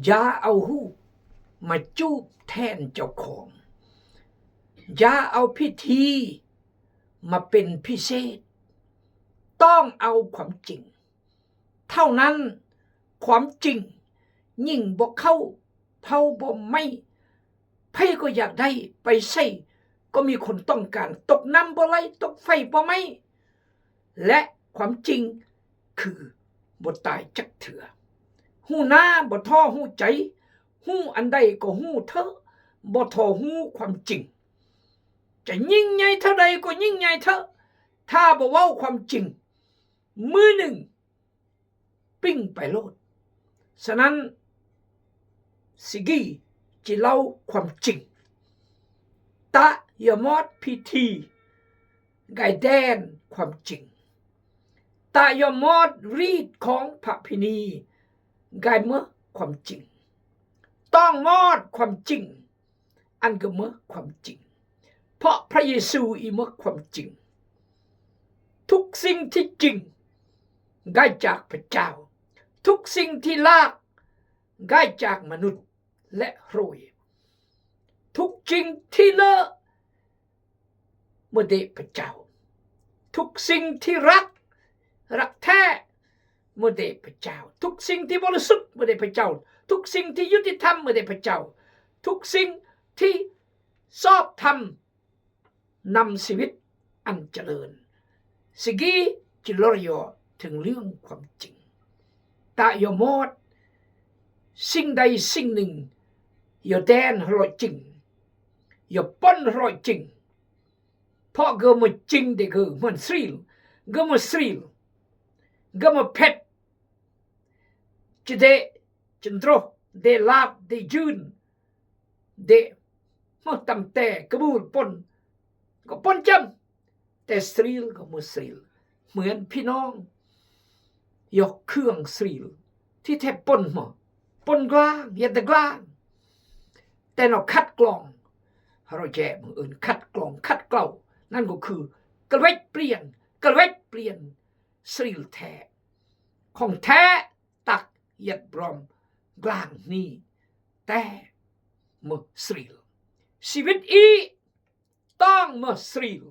ຢ່າເອົາຮູບມາຈູບແທນເຈົ້າຂອງ. ຢ່າເອົາພິທີມາເປັນພິເສດ. ຕ້ອງເອົາຄວາມຈິງເທົ່ານັ້ນ. ຄວາມຈິງຍິ່ງບໍ່ເຂົ້າເຜົາບໍ່ໄໝ້. ໃຜກໍຢາກໄດ້, ໄປໃສກໍມີຄົນຕ້ອງການ. ຕົກນ້ຳບໍ່ໄຫຼ, ຕົກໄຟບໍ່ໄໝ້. ແລະ ຄວາມຈິງຄືບໍ່ຕາຍຈັກເທື່ອ. ຮູ້ໜ້າບໍ່ທໍ້ຮູ້ໃຈ, ຮູ້ອັນໃດກໍຮູ້ເຖາະ, ບໍ່ທໍ້ຮູ້ຄວາມຈິງ. ຈະຍິ່ງໃຫຍ່ເທົ່າໃດກໍຍິ່ງໃຫຍ່ເຖາະ, ຖ້າບໍ່ເວົ້າຄວາມຈິງ, ມື້ໜຶ່ງປິ້ງໄປໂລດ. ສະນັ້ນ ຊິກີຈິເລົ່າຄວາມຈິງ. ຕະຢາມອດພິທີ ກາຍແດນຄວາມຈິງ. ຕະຢາມອດຣີດຂອງພະພິນີ ກາຍເມືອຄວາມຈິງ. ຕ້ອງມອດຄວາມຈິງ ອັນກະເມືອຄວາມຈິງ. ເພາະພະເຢຊູອີເມືອຄວາມຈິງ. ທຸກສິ່ງທີ່ຈິງ ກາຍຈາກພະເຈົ້າ. ທຸກສິ່ງທີ່ລາກ ກາຍຈາກມະນຸດ ແລະ ໂຮຍ. ທຸກສິ່ງທີ່ເລີະ ເມືອແດ່ພະເຈົ້າ. ທຸກສິ່ງທີ່ລັກ, ລັກແທ້ ເມືອແດ່ພະເຈົ້າ. ທຸກສິ່ງທີ່ບໍລິສຸດ ເມືອແດ່ພະເຈົ້າ. ທຸກສິ່ງທີ່ຍຸຕິທຳ ເມືອແດ່ພະເຈົ້າ. ທຸກສິ່ງທີ່ຊອບທຳ ນຳຊີວິດອັນຈະເລີນ. ຊິກີຈິລໍຢໍເຖິງເລື່ອງຄວາມຈິງ. ຕະຢາມອດສິ່ງໃດສິ່ງໜຶ່ງ ຢາແດນຮ້ອຍຈິງ, ຢ່າປົນຮ້ອຍຈິງ. ເພາະເກີມາຈິງເດເກີມາສຣີລ, ເກີມາສຣີລ, ເກີມາເພັດ, ຈະເດ ຈະໂດຣ ເດລາດ ເດຢືນ ເດ ເມື່ອຕຳແຕ່ກະບູລປົນ ກໍປົນຈຳ, ແຕ່ສຣີລກໍເມື່ອສຣີລ ເໝືອນພີ່ນ້ອງ ຢອກເຄື່ອງສຣີລ ທີ່ແທ້ປົນເໝີ ປົນກລາງ ເຮັດແຕ່ກລາງ ແຕ່ນອກຄັດກລອງ ເຮົາແຈມອື່ນ ຄັດກລອງ ຂັດເກົາ ນັ້ນກໍຄືກະເວັດປ່ຽນ ກະເວັດປ່ຽນສຣີລແທ້ ຂອງແທ້ ຕັກຢຽດບຣອມກລາງນີ້ ແຕ່ເມີສຣີລ ຊີວິດອີ ຕ້ອງເມີສຣີລ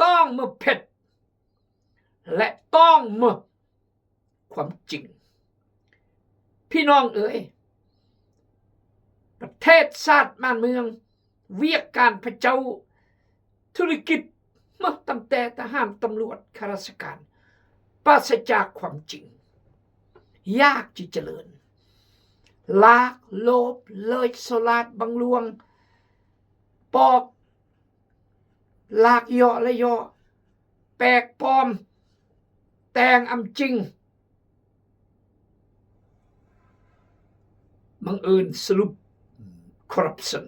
ຕ້ອງເມີເພັດ ແລະ ຕ້ອງເມີຄວາມຈິງ. ພີ່ນ້ອງເອີຍ, ປະເທດຊາດບ້ານເມືອງ ວຽກການພະເຈົ້າ ທຸລະກິດ ມາຕັ້ງແຕ່ທະຫານ, ຕຳຫຼວດ, ຂ້າລາຊະການ ປາສະຈາກຄວາມຈິງ ຍາກທີ່ຈະເລີນ. ລາກ, ໂລບ, ເລີດ, ສະຫຼາດ, ບັງຫຼວງ, ປອກ, ລາກເຍາະແລະເຍາະ, ແປກປອມ, ແຕ່ງອຳຈິງ, ບັງເອີນສະຫຼຸບ corruption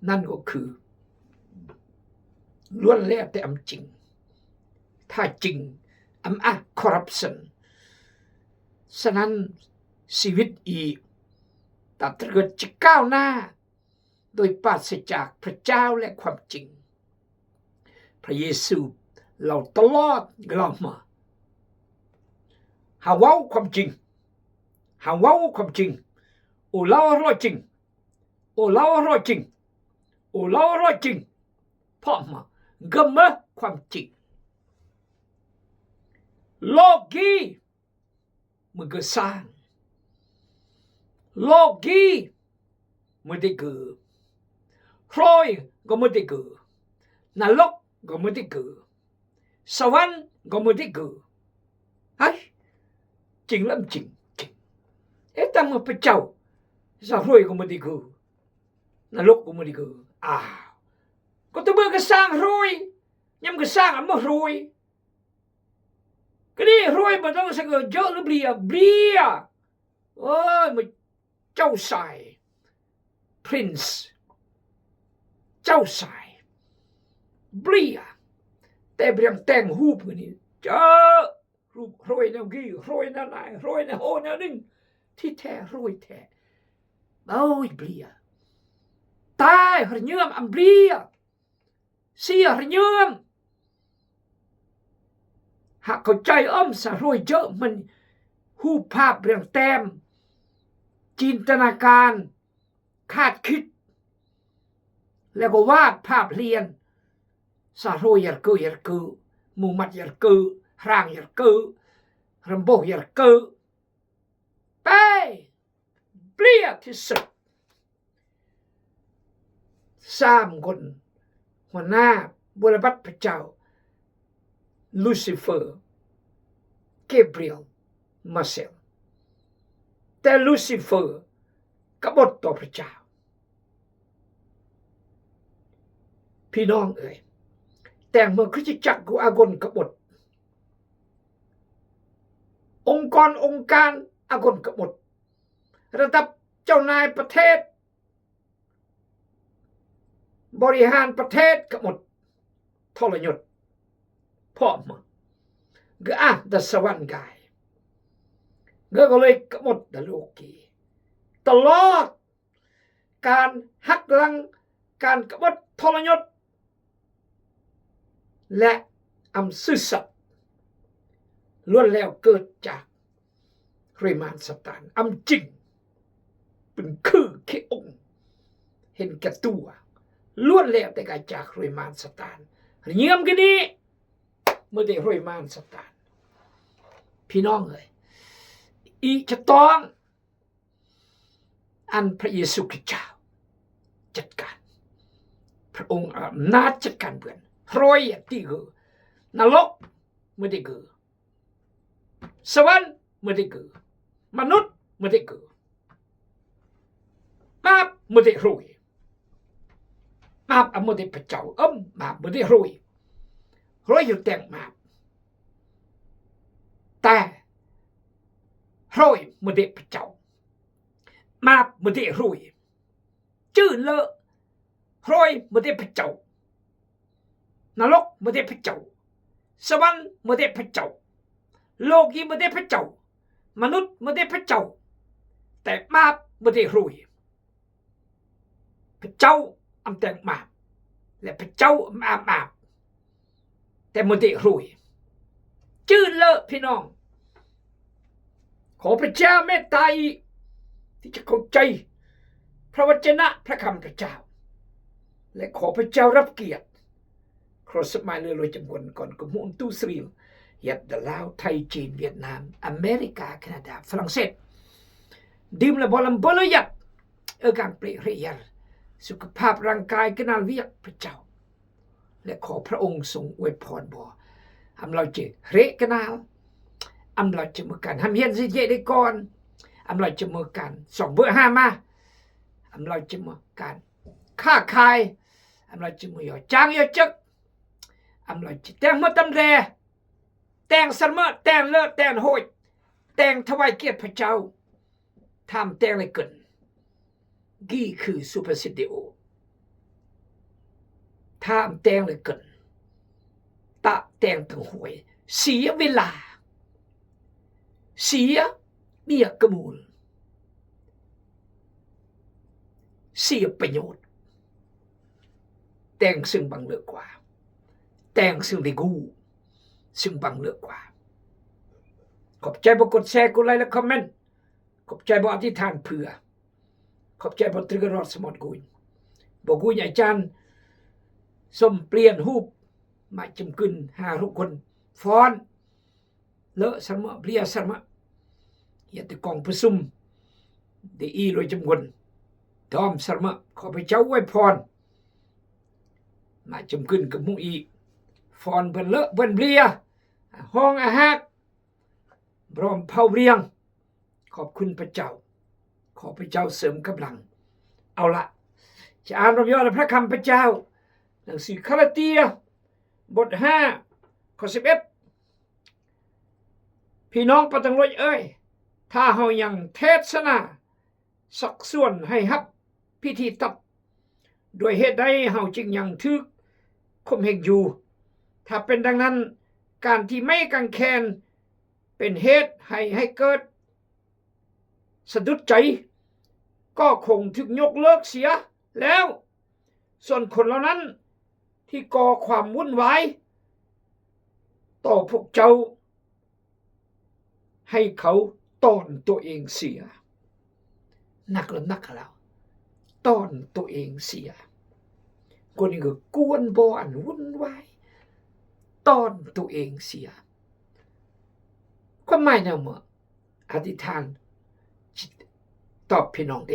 ນັ້ນກໍຄື ລ້ວນແລ້ວແຕ່ອຳຈິງ ຖ້າຈິງອຳອາດ corruption. ສະນັ້ນ ຊີວິດອີກ ຕາເຕີດຈະກ້າວໜ້າ ໂດຍປາສະຈາກພະເຈົ້າ ແລະ ຄວາມຈິງ. ພະເຢຊູເລົ່າຕະຫຼອດ ເລົ່າມາ ເຮົາເວົ້າຄວາມຈິງ ເຮົາເວົ້າຄວາມຈິງ ໂອ ເລົ່າຮ້ອຍຈິງ ໂອ ເລົ່າຮ້ອຍຈິງ ໂອ ເລົ່າຮ້ອຍຈິງ ເພາະມາ ກະເມີຄວາມຈິງ. ໂລກີ ເມີກະຊາງ ໂລກີ ເມີເດເກີ ໂຮຍກໍເມີເດເກີ ນະລົກກໍເມີເດເກີ ສະຫວັນກໍເມີເດເກີ. ໄຮ ຈິງລະຈິງ ຈິງ ເອ ຕາມເມືອພະເຈົ້າ ສະໂຮຍກໍເມີເດເກີ ນະລົກກໍເມີເດເກີ. ອ້າວ ກໍຕະເບີກະຊາງໂຮຍ ຍາມກະຊາງອະເມີໂຮຍ ກະນີ້ໂຮຍບໍ່ຕ້ອງສະເກີ ເຈີ ຫຼື ເບລຍ ເບລຍ. ໂອ້ຍ ມາເຈົ້າຊາຍ Prince ເຈົ້າຊາຍ ເບລຍ. ແຕ່ບຽງແຕ່ງຮູບມື້ນີ້ ເຈີ ຮູບໂຮຍແນວກີ້ ໂຮຍແນວນາຍ ໂຮຍແນວໂຮແນວໜຶ່ງ ທີ່ແທ້ໂຮຍແທ້. ໂອ້ຍ ເບລຍ ຕາຍ ຮະເຍີມ ອຳເບລຍ ເສຍຮະເຍີມ. ຫາກເຂົ້າໃຈອຳສະໂຮຍເຈີ ມັນຮູບພາບເລື່ອງແຕ້ມ ຈິນຕະນາການ ຄາດຄິດ ແລ້ວກໍວາດພາບລຽນ Sahroe Yarkö Yarkö, Muhammad Yarkö, Hrang Yarkö, Ramböh Yarkö. ໄປ ເບລຍທີ່ສຸດ ສາມຄົນ ຫົວໜ້າບຸວລະບັດພະເຈົ້າ ລູຊີເຟີ, ເກບຣຽລ, ມາເຊລ. ແຕ່ລູຊີເຟີກະບົດຕໍ່ພະເຈົ້າ. ພີ່ນ້ອງເອີຍ, ແຕ່ງເມື່ອຄຣິສຕະຈັກຢູ່ອາກົນກະບົດ, ອົງກອນອົງການອາກົນກະບົດ, ລະດັບເຈົ້ານາຍປະເທດ, ບໍລິຫານປະເທດກະບົດ, ທໍລະຍົດ ເພາະມາ ກະອາດສະຫວັນກາຍ ກະເລີຍກະບົດດາໂລກີ ຕະຫຼອດ ການຫັກຫຼັງ, ການກະບົດທໍລະຍົດ ແລະ ອຳຊື່ສັດ ລ້ວນແລ້ວເກີດຈາກເຮຍມານຊາຕານ. ອຳຈິງ ເປັນຄືຂີ້ອົງ ເຫັນແກ່ຕົວ ລ້ວນແລ້ວແຕ່ກາຈາກເຮຍມານຊາຕານ. ເຫື່ອມກິນນີ້ ບໍ່ໄດ້ເຮຍມານຊາຕານ. ພີ່ນ້ອງເອີຍ, ອີຈະຕ້ອງ ອັນພະເຢຊູຄຣິສເຈົ້າຈັດການ, ພະອົງອຳນາດຈັດການເບືອນ. ໂຮຍ ອາຕິເກີ ນະລົກ ບໍ່ໄດ້ເກີ ສະຫວັນ ບໍ່ໄດ້ເກີ ມະນຸດ ບໍ່ໄດ້ເກີ ມາບ ບໍ່ໄດ້ໂຮຍ. ມາບ ອະ ບໍ່ໄດ້ພະເຈົ້າ. ເອີ ມາບ ບໍ່ໄດ້ໂຮຍ. ໂຮຍຢູ່ແຕ່ງມາບ ແຕ່ໂຮຍ ບໍ່ໄດ້ພະເຈົ້າ. ມາບ ບໍ່ໄດ້ໂຮຍ. ຈື່ເລີ ໂຮຍ ບໍ່ໄດ້ພະເຈົ້າ. ນະລົກ ບໍ່ໄດ້ພະເຈົ້າ. ສະຫວັນ ບໍ່ໄດ້ພະເຈົ້າ. ໂລກນີ້ ບໍ່ໄດ້ພະເຈົ້າ. ມະນຸດ ບໍ່ໄດ້ພະເຈົ້າ. ແຕ່ມາບ ບໍ່ໄດ້ໂຮຍ. ພະເຈົ້າອຳແຕ່ງມາບ ແລະ ພະເຈົ້າອຳອາບມາບ ແຕ່ບໍ່ໄດ້ໂຮຍ. ຈື່ເລີ ພີ່ນ້ອງ. ຂໍພະເຈົ້າເມດຕາອີກ ທີ່ຈະເຂົ້າໃຈພະວັດຈະນະພະຄຳພະເຈົ້າ ແລະ ຂໍພະເຈົ້າຮັບກຽດ. ຄຣອສມາຍເລືອລອຍຈຳກວນກ່ອນກະໝູນຕູສຣີລ ຍັດດາລາວ ໄທ ຈີນ ຫວຽດນາມ ອາເມລິກາ ແຄນາດາ ຝຣັ່ງເສດ ດື່ມແລະບໍ່ລຳເບີລະຍັດ ເອີກາງເປຣະເຮຍ ສຸຂະພາບຮ່າງກາຍກະນາລວຽກພະເຈົ້າ ແລະ ຂໍພະອົງຊົງອວຍພອນບໍ ອຳລາວຈະເຮກະນາລ ອຳລາວຈະເມືອການຮ່ຳຮຽນຊິເຈໄດ້ກ່ອນ ອຳລາວຈະເມືອການສອງເບີຫ້າມາ ອຳລາວຈະເມືອການ ຄ້າຂາຍ ອຳລາວຈະມາຢໍຈ້າງຢໍເຈິກ ອຳລາວຈະແຕ່ງໝົດຕຳແລ ແຕ່ງສະເໝີ ແຕ່ງເລີ ແຕ່ງໂຮຍ ແຕ່ງຖວາຍກຽດພະເຈົ້າ ຖາມແຕ່ງເລີຍເກີນ ກີ້ຄືສຸພາສິດເດໂອ ຖາມແຕ່ງເລີຍເກີນ ຕະແຕ່ງເຖິງຫວຍ ເສຍເວລາ ເສຍເບຍກະມູນ ເສຍປະໂຫຍດ ແຕ່ງເຊິ່ງບັງເລີກກວ່າ ແຕ່ງເຊິ່ງໄດ້ກູ້ ເຊິ່ງບັງເລີກກວ່າ. ຂອບໃຈບໍ່ກົດແຊ ກົດໄລ ແລະ ຄອມເມັນ. ຂອບໃຈບໍ່ອະທິຖານເພື່ອ. ຂອບໃຈບໍ່ຕຣຶກອະຣອດສະໝອດກຸຍ ບໍ່ກຸຍອາຈານສົມປ່ຽນຮູບ ມາຈຳກຶນຫ້າຫົກຄົນ ຟ້ອນ ເລີສະເໝີ ເບລຍສະເໝີ ເຮັດແຕ່ກອງປະຊຸມ ໄດ້ອີໂດຍຈຳກວນ ດອມສະເໝີ ຂໍພະເຈົ້າອວຍພອນ ມາຈຳກຶນກັບໝູ່ອີກ ຟ້ອນເພິ່ນເລີເພິ່ນເບລຍ ຮ້ອງອາຮາກ ບຣອມເຜົ່າເບລຍງ ຂອບຄຸນພະເຈົ້າ ຂໍພະເຈົ້າເສີມກຳລັງ. ເອົາລະ ຈະອ່ານລອບຍ້ອນພະຄຳພະເຈົ້າ ໜັງສືກາລາເຕຍ ບົດຫ້າ ຂໍ້ສິບເອັດ ພີ່ນ້ອງປະຕັງໂລຍເອີຍ ຖ້າເຮົາຍັງເທດສະໜາ ຊັກຊວນໃຫ້ຮັບພິທີຕັດ ດ້ວຍເຫດໃດເຮົາຈຶ່ງຍັງຖືກຂົ່ມເຫງຢູ່? ຖ້າເປັນດັ່ງນັ້ນ ການທີ່ໄມ້ກາງແຂນເປັນເຫດໃຫ້ ໃຫ້ເກີດສະດຸດໃຈ ກໍຄົງຖືກຍົກເລີກເສຍແລ້ວ. ສ່ວນຄົນເຫຼົ່ານັ້ນທີ່ກໍ່ຄວາມວຸ່ນວາຍຕໍ່ພວກເຈົ້າ ໃຫ້ເຂົາຕອນຕົວເອງເສຍ. ໜັກແລ້ວໜັກແລ້ວ ຕ້ອນໂຕເອງເສຍ. ຄົນນີ້ກໍກວນບໍ່ອັນວຸ່ນວາຍ ຕ້ອນໂຕເອງເສຍ. ຄວາມໝາຍແນວເມື່ອ ອະທິຖານຕອບພີ່ນ້ອງເດ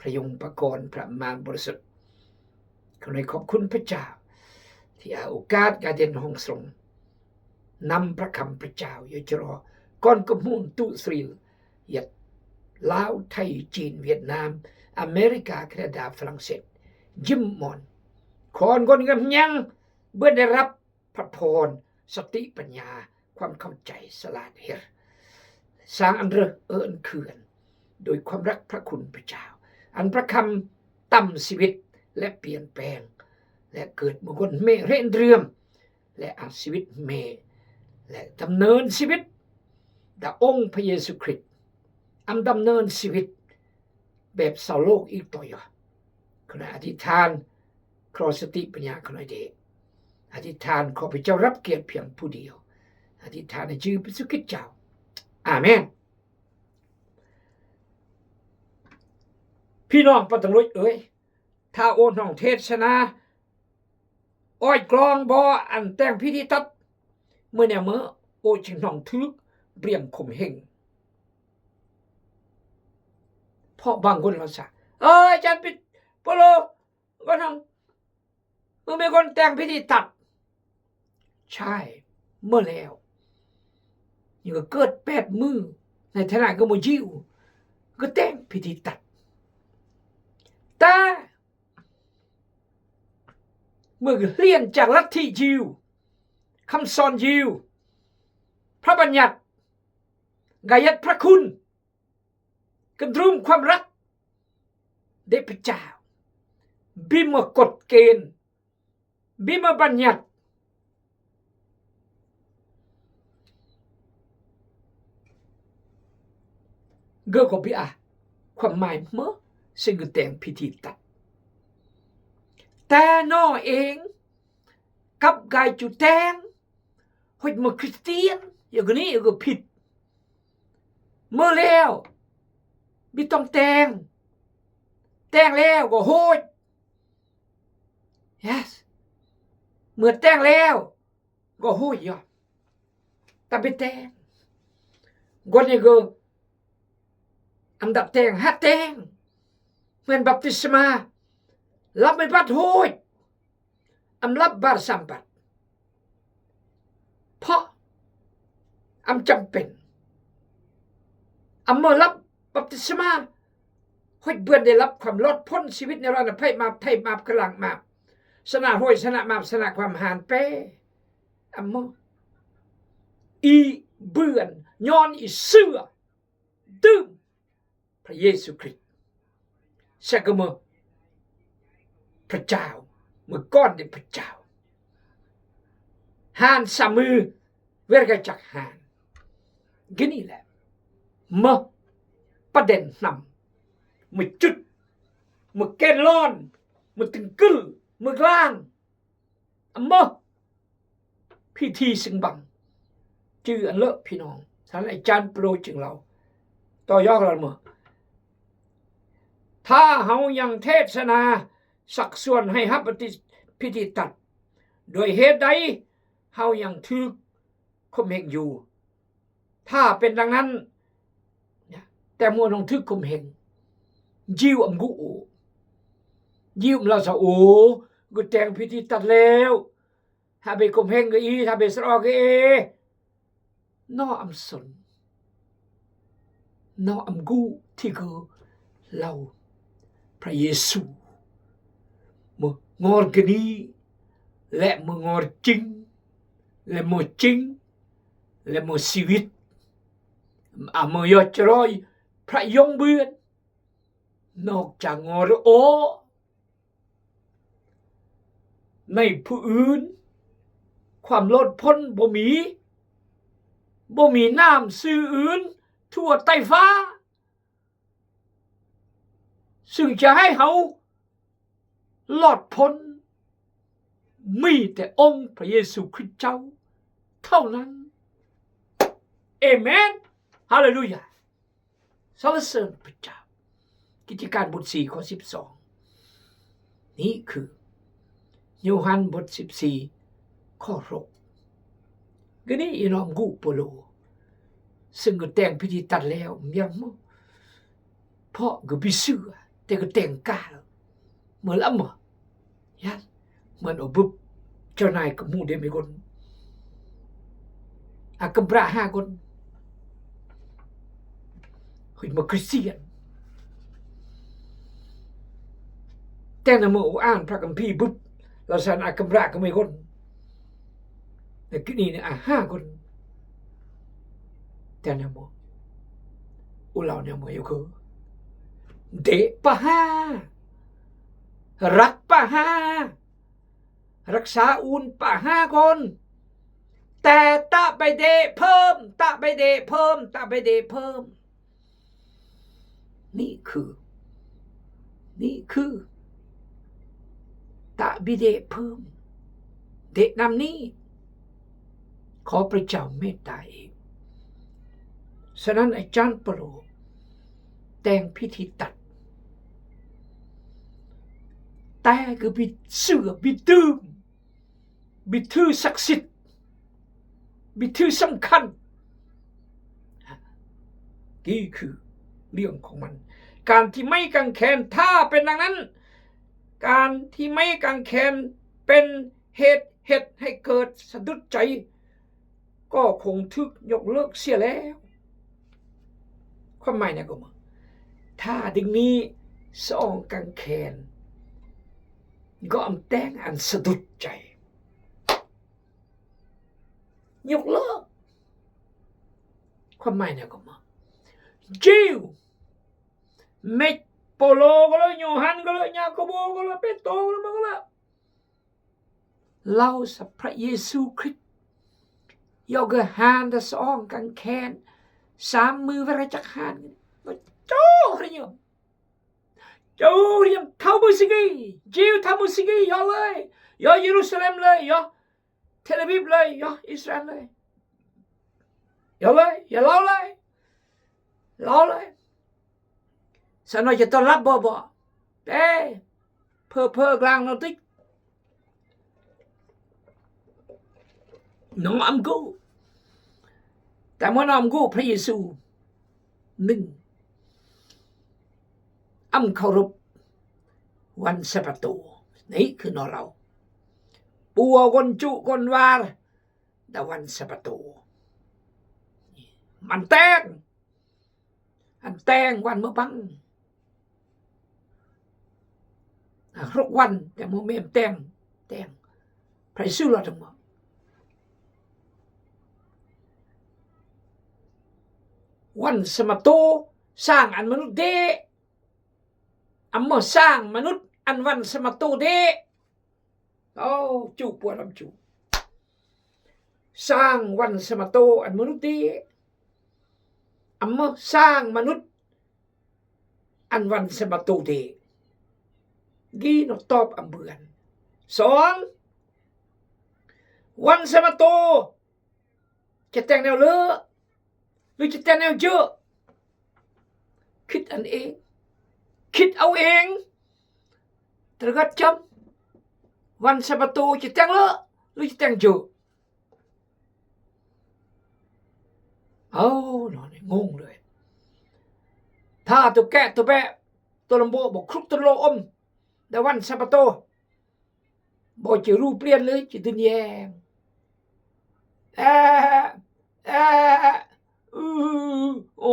ພະຍົງປະກອນ ພະມານບໍລິສຸດ. ຂໍໃຫ້ຂອບຄຸນພະເຈົ້າ ທີ່ໃຫ້ໂອກາດກາເດັນຮອງສະຫຼົງ ນຳພະຄຳພະເຈົ້າ ຢູ່ຈະລໍ ກ່ອນກະໝູນຕຸສຣີ ຍັດ ລາວ ໄທ ຈີນ ຫວຽດນາມ ອາເມລິກາ ແຄນາດາ ຝຣັ່ງເສດ ຍິ້ມມ່ອນ ຂອນຄົນງາມຍັງ ເມື່ອໄດ້ຮັບ ພະພອນ, ສະຕິປັນຍາ, ຄວາມເຂົ້າໃຈ, ສະຫຼາດເຮັດ ສ້າງອັນເລິກເອີ້ນເຂື່ອນ ໂດຍຄວາມລັກພະຄຸນພະເຈົ້າ, ອັນພະຄຳຕຳຊີວິດ ແລະ ປ່ຽນແປງ ແລະ ເກີດມາຄົນເມເຣນເລື່ອມ ແລະ ອາຊີວິດເມ ແລະ ດຳເນີນຊີວິດ ດາອົງພະເຢຊູຄຣິດ ອັນດຳເນີນຊີວິດ ແບບຊາວໂລກອີກຕໍ່ຢ່າ. ຂ້ານ້ອຍອະທິຖານ ຂໍສະຕິປັນຍາຂ້ານ້ອຍເດ. ອະທິຖານ ຂໍພະເຈົ້າຮັບກຽດພຽງຜູ້ດຽວ. ອະທິຖານໃນຊື່ພະເຢຊູຄຣິດເຈົ້າ. ອາເມນ. ພີ່ນ້ອງປາຕະລຸຍເອີຍ, ຖ້າໂອນຫ້ອງເທດສະນາ ອ້ອຍກລອງບໍ່ ອັນແຕ່ງພິທີຕັດ ມື້ແນວເມື່ອ ໂອຈຶ່ງນ້ອງຖືກບຽງຂົ່ມເຫັງ. ເພາະບາງຄົນລາວຊະ ເອີ ອາຈານປິດໂປໂລ ວ່ານຳ ເມື່ອມີຄົນແຕ່ງພິທີຕັດ. ໃຊ່ ເມື່ອແລ້ວ ຍັງກໍເກີດແປດມື້ ໃນຖານະກໍບໍ່ຢິວ ກໍແຕ່ງພິທີຕັດ. ແຕ່ ເມື່ອຮຽນຈາກລັດທິຢິວ ຄຳສອນຢິວ ພະບັນຍັດ ກາຍັດພະຄຸນ ກະດຸມຄວາມລັກ ເດ ພະເຈົ້າ ບິມາກົດເກນ ບິມາບັນຍັດ ເກີດກໍບີອາ ຄວາມໝາຍເມື່ອ ຊຶ່ງກໍແຕ່ງພິທີຕັດ. ແຕ່ໜໍ່ເອງ ກັບກາຍຈຸແຕ່ງ ໂຫດ ເມື່ອຄຣິສຕຽນ ຢ່າງນີ້ກໍຜິດ. ເມື່ອແລ້ວ ບໍ່ຕ້ອງແຕ່ງ ແຕ່ງແລ້ວກໍໂຫດ. Yes ເມື່ອແຕ່ງແລ້ວ ກໍໂຫດຢອກ ຕາໄປແຕ່ງ ກ່ອນນີ້ກໍ ອັນດັບແຕ່ງ ຫາແຕ່ງ ແມ່ນບັບຕິສມາ ລັບໃຫ້ບັດໂຫດ ອຳລັບບາດສຳບັດ ເພາະອຳຈຳເປັນ ອຳເມື່ອລັບບັບຕິສມາ ໂຫດເບື່ອນໄດ້ລັບຄວາມລອດພົ້ນຊີວິດ ໃນລະນະໄພມາບ ໄທມາບ ກະລັງມາບ ຊະນະໂຫຍ ຊະນະມາບ ຊະນະຄວາມຫານແປ ອຳເມື່ອ ອີເບື່ອນ ຍ້ອນອີເຊື່ອ ດື່ມ ພະເຢຊູຄຣິດ ແຊກະເມີພະເຈົ້າ ເມື່ອກ່ອນເດພະເຈົ້າ ຫານສາມມື ເວລາກະຈັກຫານ ກະນີ້ແຫຼະ ເມີປະເດັນນຳ ເມີຈຸດ ເມີແກນລອນ ເມີຕຶງກຶລ ເມີກລາງ ອຳເມີ ພິທີຊິງບັງ ຈື່ອັນເລີພີ່ນ້ອງ ທ່ານອາຈານໂປຣຈຶ່ງເລົ່າ ຕໍ່ຍອກລະເມີ ຖ້າເຮົາຍັງເທດສະໜາ ຊັກຊວນໃຫ້ຮັບປະຕິ ພິທີຕັດ ດ້ວຍເຫດໃດເຮົາຍັງຖືກຂົ່ມເຫັງຢູ່? ຖ້າເປັນດັ່ງນັ້ນ ແຕ່ເມື່ອນ້ອງຖືກຂົ່ມເຫັງ ຢິວອຳກຸ ຢິວອຳລາຊາໂອ ກໍແຕ່ງພິທີຕັດແລ້ວ ຖ້າໄປຂົ່ມເຫັງກໍອີ ຖ້າໄປສະເອາະກໍເອ ນໍອຳສົນ ນໍອຳກຸ ທີ່ຄືເຫຼົ່າພະເຢຊູ ເມື່ອງອນກະນີ ແລະ ເມື່ອງອນຈິງ ແລະ ເມື່ອຈິງ ແລະ ເມື່ອຊີວິດ ອາ ເມື່ອຍອດຈະລອຍພະຍົງເບືອນ ນອກຈາກງອນໂອ ໃນຜູ້ອື່ນ ຄວາມລອດພົ້ນບໍ່ມີ ບໍ່ມີນາມຊື່ອື່ນທົ່ວໃຕ້ຟ້າ ຊຶ່ງຈະໃຫ້ເຮົາລອດພົ້ນ ມີແຕ່ອົງພະເຢຊູຄຣິດເຈົ້າເທົ່ານັ້ນ. ເອເມນ. ຮາເລລູຢາ. ສັນລະເສີນພະເຈົ້າ. ກິດຈະການບົດສີ່ ຂໍ້ສິບສອງ ນີ້ຄືໂຍຮັນບົດສິບສີ່ ຂໍ້ຫົກ. ກະນີ້ອີນ້ອງກູໂປໂລ ຊຶ່ງກໍແຕ່ງພິທີຕັດແລ້ວ ຍັງ ເພາະກໍບໍ່ເຊື່ອ ແຕ່ກໍແຕ່ງການເມື່ອລະມາ ຍາດມັນໂອບຶບ ເຈົ້ານາຍກໍໝູ່ເດມີຄົນ ອາກຳບຣະຫ້າຄົນ ເຮີຍ ມາຄຣິສຕຽນ ແຕ່ນຳມືໂອອ່ານພະຄຳພີບຶບ ລາວສານອາກຳບຣະກໍມີຄົນ ແລະ ກິນີ້ນີ້ອາຫ້າຄົນ ແຕ່ນຳມື ອຸລາວແນວມືຢູ່ຄື ເດະປະຫາ ລັກປະຫາ ລັກສາອູນປະຫາຄົນ ແຕ່ຕະໄປເດະເພີ່ມ ຕະໄປເດະເພີ່ມ ຕະໄປເດະເພີ່ມ. ນີ້ຄື ນີ້ຄື ຕະບິເດະເພີ່ມ ເດະນຳນີ້ ຂໍພະເຈົ້າເມດຕາເອງ. ສະນັ້ນອາຈານປະໂລແຕ່ງພິທີຕັດ ແຕ່ຄືບິດເຊື່ອ ບິດຕື່ມ ບິດຖືສັກສິດ ບິດຖືສຳຄັນ ນີ້ຄືເລື່ອງຂອງມັນ. ການທີ່ໄມ້ກາງແຂນ ຖ້າເປັນດັ່ງນັ້ນ ການທີ່ໄມ້ກາງແຂນເປັນເຫດເຮັດໃຫ້ເກີດສະດຸດໃຈ ກໍຄົງຖືກຍົກເລີກເສຍແລ້ວ. ຄວາມໝາຍນະກໍມາ ຖ້າດຶງນີ້ສອງກາງແຂນ ກໍອຳແຕ່ງອັນສະດຸດໃຈ ຍົກເລີກ. ຄວາມໝາຍແນວກໍມາ ຈິວ ເມກໂປໂລກໍເລີຍ ໂຍຮັນກໍເລີຍ ຍາໂກໂບກໍເລີຍ ເປໂຕກໍເລີຍ ມາກໍເລີຍ ເລົ່າສະພະເຢຊູຄຣິດ ຢອກເກີຮານຕະສອງກາງແຂນ ສາມມືວະລະຈັກຮານ ໂຈຮະຍອມ ໂຈຮະຍອມ ເທົ່າມືຊີກີ ຈິວເທົ່າມືຊີກີ ຢອກເລີຍ ຢອກເຢຣູຊາເລັມເລີຍ ຢອກ ເທລອາວິບເລີຍ ຢອກອິດສະຣາເອນເລີຍ ຢອກເລີຍ ຢາກເລົ່າເລີຍ ເລົ່າເລີຍ ສາວນ້ອຍຈະຕ້ອນຮັບບໍ່? ບໍ່ ເອີ ເພີໆກາງນອນຕິກ ໜໍອຳກູ ແຕ່ເມື່ອໜໍອຳກູພະເຢຊູ ໜຶ່ງ ອຳເຄົາລົບວັນສະບາໂຕ ນີ້ຄືນອລາວ ປົວກົນຈຸກົນວາ ດາວັນສະບາໂຕ ມັນແຕງ ອັນແຕງວັນເມືອບັງ ອາ ຫົກວັນ ແຕ່ໂມເມນແຕງ ແຕງ ໃຜຊື່ລາວທັງໝົດ ວັນສະມາໂຕ ສ້າງອັນມະນຸດເດ ອຳມາສ້າງມະນຸດ ອັນວັນສະມາໂຕເດ ໂອ້ ຈູປວດອຳຈູ ສ້າງວັນສະມາໂຕ ອັນມະນຸດເດ ອຳມາສ້າງມະນຸດ ອັນວັນສະມາໂຕເດ ກີນອກຕອບອຳເບືອນ ສອງ ວັນສະມາໂຕ ຈະແຕ່ງແນວເລີ ຫຼືຈະແຕ່ງແນວເຈີ ຄິດອັນເອງ ຄິດເອົາເອງ ຕະກັດຈຳ ວັນສະມາໂຕຈະແຕ່ງເລີ ຫຼືຈະແຕ່ງເຈີ ເອົາ ໜໍ່ນີ້ງົງເລີຍ ຖ້າໂຕແກະໂຕແບະ ໂຕລຳໂບ ບໍ່ຄລຸກໂຕໂລອົມ ແຕ່ວັນສະມາໂຕ ບໍ່ຈະຮູ້ປ່ຽນເລີຍ ຈະຕື່ນແຍງ ແອ ແອ ອື ໂອ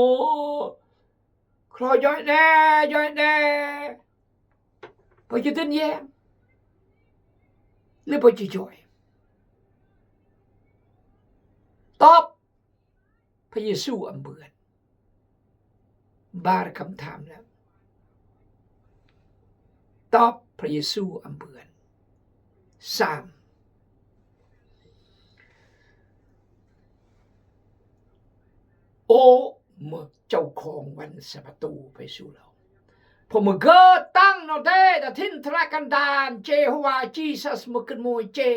ຂໍຢອຍແດ່ ຢອຍແດ່ ບໍ່ຈະຕື່ນແຍງ ຫຼືບໍ່ຈະຢອຍ ຕອບ ພະເຢຊູອຳເບືອນ ບາດຄຳຖາມແລ້ວ ຕອບພະເຢຊູອຳເບືອນ ສາມ ໂອ ເມື່ອເຈົ້າຂອງວັນສະບາໂຕ ພະເຢຊູເລົ່າ Pomegøtanno det at hindre kan dan Jehovah Jesus muknmoje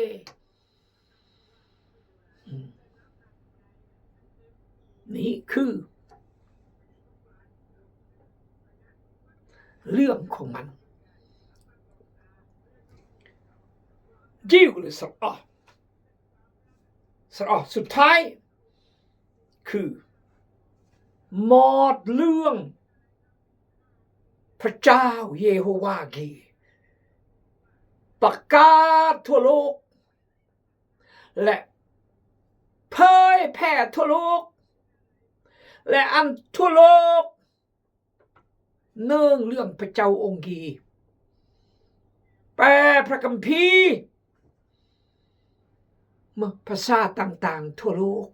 ນີ້ຄື ນີ້ຄື ນີ້ຄື ເລື່ອງຂອງມັນ. ຢິວ ຫຼື ສະອອ ສະອອ ສຸດທ້າຍຄືມອດເລື່ອງພະເຈົ້າເຢໂຮວາເກ ປະກາດທົ່ວໂລກ ແລະ ເຜີຍແຜ່ທົ່ວໂລກ ແລະ ອັນທົ່ວໂລກເນີງເລື່ອງພະເຈົ້າອົງດີ ແປພະຄຳພີ ເມື່ອພາສາຕ່າງໆທົ່ວໂລກ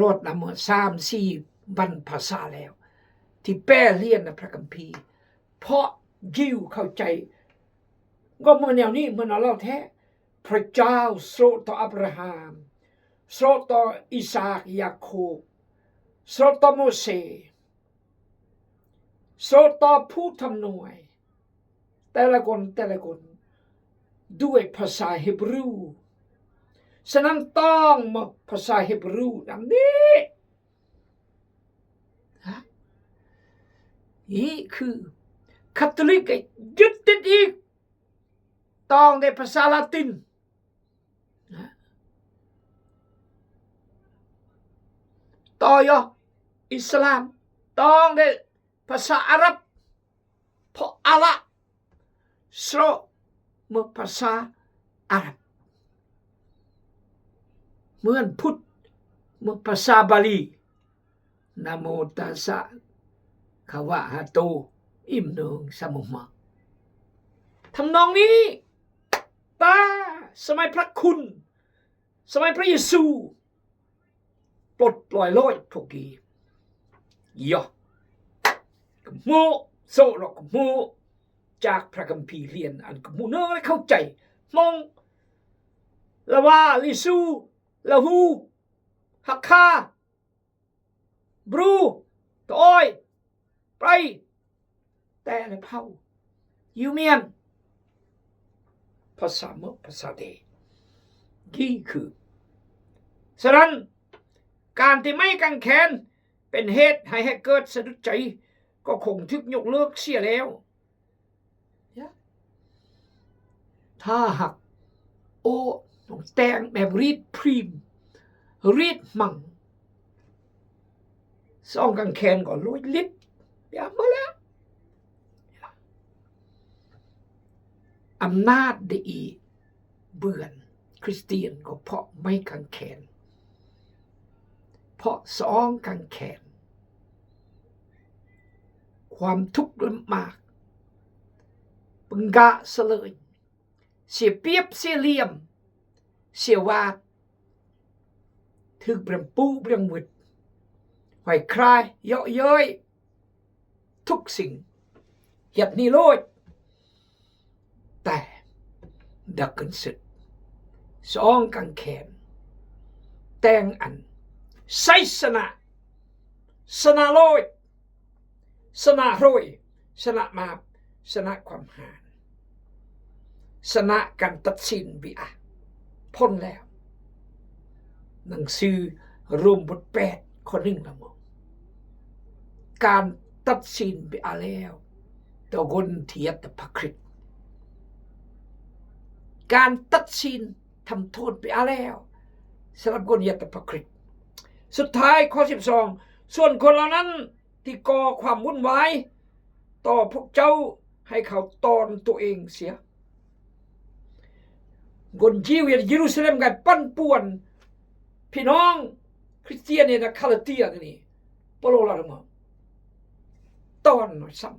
ຮອດນຳເມື່ອສາມສີ່ພັນພາສາແລ້ວ ທີ່ແປຮຽນໃນພະຄຳພີ ເພາະຢິວເຂົ້າໃຈ ກໍເມື່ອແນວນີ້ ເມື່ອນັ້ນແລ້ວແທ້ ພະເຈົ້າໂຊດຕໍ່ອາບຣາຮາມ ໂຊດຕໍ່ອີສາກ ຢາໂຄບ ໂຊດຕໍ່ໂມເຊ ໂຊດຕໍ່ຜູ້ທຳນວຍ ແຕ່ລະຄົນ ແຕ່ລະຄົນ ດ້ວຍພາສາເຮບຣູ. ສະນັ້ນຕ້ອງມາພາສາເຮບຣູນຳນີ້. ຮະ? ນີ້ຄືຄາໂຕລິກກໍຍຶດຕິດອີກ ຕ້ອງໄດ້ພາສາລາຕິນ. ນະ ຕໍ່ຍົ ອິດສະລາມ ຕ້ອງໄດ້ພາສາອາຣັບ ເພາະອັລລະ ໂຊ ເມື່ອພາສາອາຣັບ ເມື່ອພຸດ ເມື່ອພາສາບາລີ ນະໂມຕັດສະ ພະຄະວະຫະໂຕ ອິມເນີງ ສະມຸມະ ທຳນອງນີ້. ຕາ ສະໄໝພະຄຸນ ສະໄໝພະເຢຊູ ປົດປ່ອຍໂລດພວກນີ້. ຢະ ກະໂມ ໂຊລະກະໂມ ຈາກພະຄຳພີຮຽນ ອັນກະໂມເນີເຂົ້າໃຈ ມອງ ລະວາ ລິຊູ ລະຮູ ຮັກຄາ ບຣູ ຕະອອຍ ໄປ ແຕ່ລະເຜົ່າ ຢູມຽນ ພາສາເມາະ ພາສາເດ ກີຄື. ສະນັ້ນ ການທີ່ໄມ້ກາງແຂນເປັນເຫດໃຫ້ ໃຫ້ເກີດສະດຸດໃຈ ກໍຄົງຖືກຍົກເລີກເສຍແລ້ວ. ຖ້າຫາກ ໂອ້ ຕ້ອງແຕ່ງແບບຣີດພຣີມ ຣີດມັງ ສອງກາງແຂນກໍໂລຍລິດ ຢ່າມາແລ້ວ. ອຳນາດໄດ້ອີເບືອນຄຣິສຕຽນກໍເພາະໄມ້ກາງແຂນ ເພາະສອງກາງແຂນ ຄວາມທຸກລຳບາກ ປຶງກະສະເຫຼີຍ ເສຍປຽບເສຍລຽມ ເສຍວາດ ຖືກບຣຽງປູບຣຽງວຶດ ຫວາຍຄາຍເຍາະເຍີ້ຍ ທຸກສິ່ງ ເຮັດນີ້ໂລດ ແຕ່ດັກກັນເສິດ ສອງກາງແຂນ ແຕ່ງອັນ ໄຊຊະນະ ຊະນະໂລດ ຊະນະໂຮຍ ຊະນະບາບ ຊະນະຄວາມຫານ ຊະນະການຕັດສິນບິອາ ພົ້ນແລ້ວ. ໜັງສືໂຣມບົດແປດ ຂໍ້ໜຶ່ງລະເໝາະ ການຕັດສິນບິອາແລ້ວ ຕໍ່ຄົນທີ່ຍັດຕະພະຄຣິດ ການຕັດສິນທຳໂທດບິອາແລ້ວ ສຳລັບຄົນຍັດຕະພະຄຣິດ. ສຸດທ້າຍ ຂໍ້ສິບສອງ ສ່ວນຄົນເຫຼົ່ານັ້ນ ທີ່ກໍ່ຄວາມວຸ້ນວາຍຕໍ່ພວກເຈົ້າ ໃຫ້ເຂົາຕ້ອນຕົວເອງເສຍ. ຄົນຢິວຢູ່ເຢຣູຊາເລັມກໍປັ່ນປ່ວນພີ່ນ້ອງຄຣິສຕຽນໃນຄາລາເຕຍນີ້ ເປົາໂລລາວມາຕ້ອນຊ້ຳ.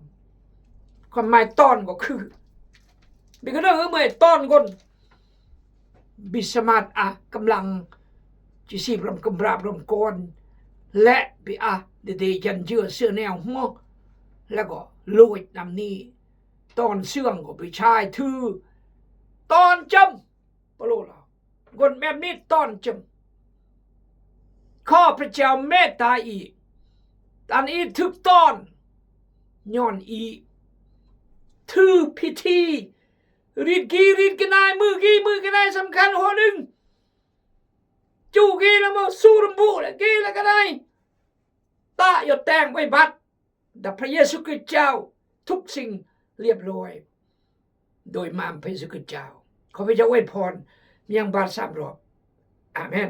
ຄວາມໝາຍຕ້ອນກໍຄື ບິກະເດີເມື່ອຍຕ້ອນຄົນ ບິສະມາດອາກຳລັງ ຈີຊີບຣຳກຳລາບຣຳກອນ ແລະ ບິອາເດເດຢັນເຈືອເສືອແນວຫົວ ແລ້ວກໍໂລຍນຳນີ້ ຕອນເຊື່ອງກໍໄປຊາຍຖື ຕອນຈຳ ປະໂລລາວ ຄົນແບບນີ້ຕອນຈຳ. ຂໍພະເຈົ້າເມດຕາອີກ ອັນອີກຖືກຕອນ ຍ້ອນອີກຖືພິທີ ຣີດກີຣີດກະນາຍ ມືກີມືກະນາຍສຳຄັນຫົວໜຶ່ງ ຈູກີລະເມີ ຊູລຳບູລະກີລະກະນາຍ ຕະຍົດແຕ່ງໄວ້ບັດ ນຳພະເຢຊູຄຣິສເຈົ້າ ທຸກສິ່ງລຽບລ້ອຍ ໂດຍນາມພະເຢຊູຄຣິສເຈົ້າ. ຂໍພະເຈົ້າອວຍພອນມາຍັງບາດສາມຮອບ. ອາເມນ.